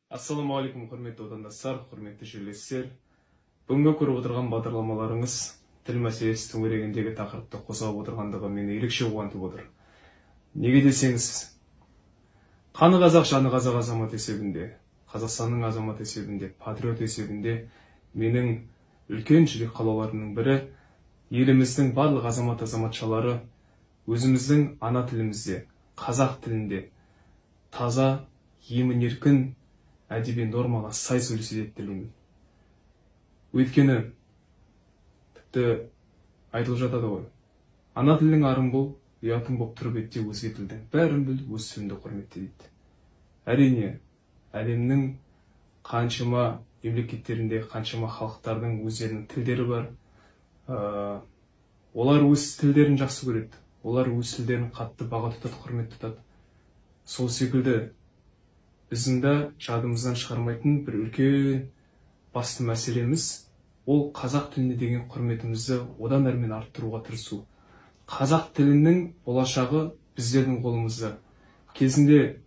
Ассалаумағалейкум, құрметті отандастар, құрметті жерлестер. Бүгінгі көріп отырған бағдарламаларыңыз тіл мәселесі төңірегіндегі тақырыпты қозғап отырғандығы мені ерекше қуантып отыр. Неге десеңіз, қаны қазақ, жаны қазақ азамат есебінде, Қазақстанның азаматы есебінде, патриот есебінде менің үлкен жүрек қалауларымның бірі еліміздің барлық азамат азаматшалары өзіміздің ана тілімізде, қазақ тілінде таза, емін еркін әдеби нормаға сай сөйлесе деп тілеймін. Өйткені тіпті айтылып жатады ғой, ана тілің арың бол, ұятың боп тұрып етте өзге тілдің бәрін біл, өз тіліңді құрметте дейді. Әрине, әлемнің қаншама мемлекеттерінде қаншама халықтардың өздерінің тілдері бар. Олар өз тілдерін жақсы көреді, олар өз тілдерін қатты баға тұтады, құрмет тұтады. Сол секілді біздің де жадымыздан шығармайтын бір үлкен басты мәселеміз ол қазақ тіліне деген құрметімізді одан әрмен арттыруға тырысу. Қазақ тілінің болашағы біздердің қолымызда. Кезінде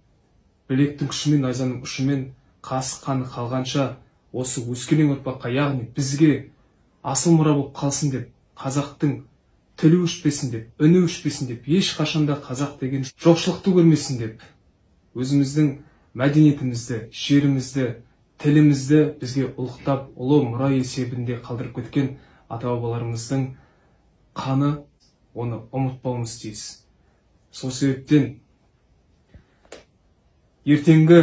білектің күшімен, найзаның ұшымен қасық қаны қалғанша осы өскелең ұрпаққа, яғни бізге асыл мұра болып қалсын деп, қазақтың тілі өшпесін деп, үні өшпесін деп, ешқашанда қазақ деген жоқшылықты көрмесін деп, өзіміздің мәдениетімізді, жерімізді, тілімізді бізге ұлықтап, ұлы мұра есебінде қалдырып кеткен ата-бабаларымыздың қаны, оны ұмытпауымыз тиіс. Сол себептен ертеңгі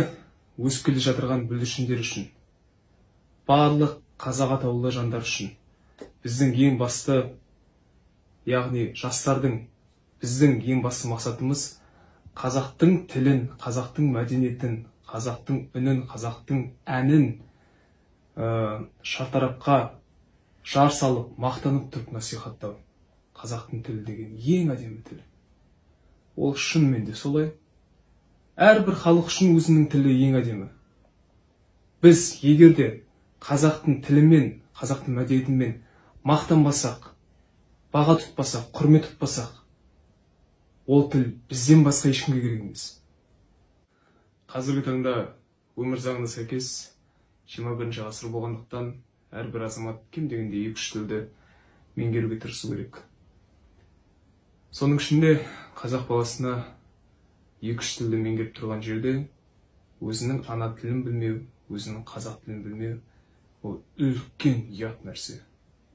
өсіп келе жатырған бүлдіршіндер үшін, барлық қазақ атаулы жандар үшін біздің ең басты, яғни жастардың, біздің ең басты мақсатымыз қазақтың тілін, қазақтың мәдениетін, қазақтың үнін, қазақтың әнін шартарапқа жар салып, мақтанып тұрып насихаттау. Қазақтың тілі деген ең әдемі тіл. Ол шынымен де солай. Әрбір халық үшін өзінің тілі ең әдемі. Біз егер де қазақтың тілімен, қазақтың мәдениетімен мақтанбасақ, баға тұтпасақ, құрмет тұтпасақ, ол тіл бізден басқа ешкімге керек емес. Қазіргі таңда өмір заңына сәйкес 21 ғасыр болғандықтан әрбір азамат кем дегенде 2-3 тілді меңгеруге тырысу керек. Соның ішінде қазақ баласына 2-3 тілді меңгеріп тұрған жерде өзінің ана тілін білмеу, өзінің қазақ тілін білмеу ол үлкен ұят нәрсе,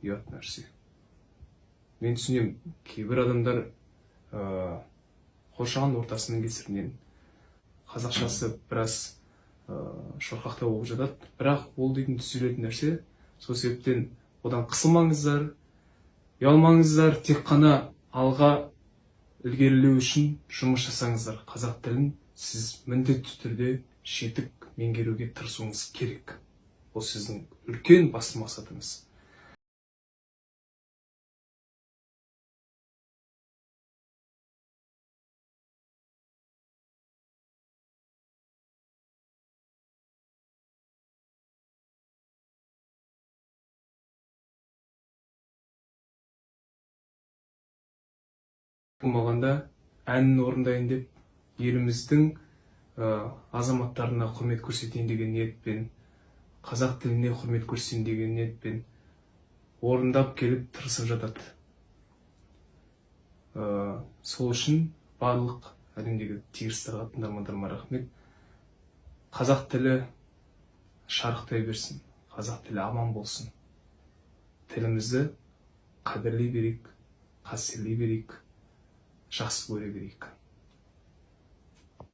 ұят нәрсе. Мен түсінемін, кейбір адамдар қоршаған ортасының кесірінен қазақшасы біраз шорқақтау болып жатады, бірақ ол дейтін түзелетін нәрсе. Сол себептен одан қысылмаңыздар, ұялмаңыздар, тек қана алға ілгерілеу үшін жұмыс жасаңыздар. Қазақ тілін сіз міндетті түрде жетік меңгеруге тырысуыңыз керек. Ол сіздің үлкен басты мақсатыңыз. Болмағанда әнін орындайын деп, еліміздің азаматтарына құрмет көрсетейін деген ниетпен, қазақ тіліне құрмет көрсетейін деген ниетпен орындап келіп тырысып жатады. Сол үшін барлық әлемдегі тигрстарға, тыңдармандарыма рахмет. Қазақ тілі шарықтай берсін, қазақ тілі аман болсын. Тілімізді қадірлей берейік, қастерлей берейік, жақсы көре берейік.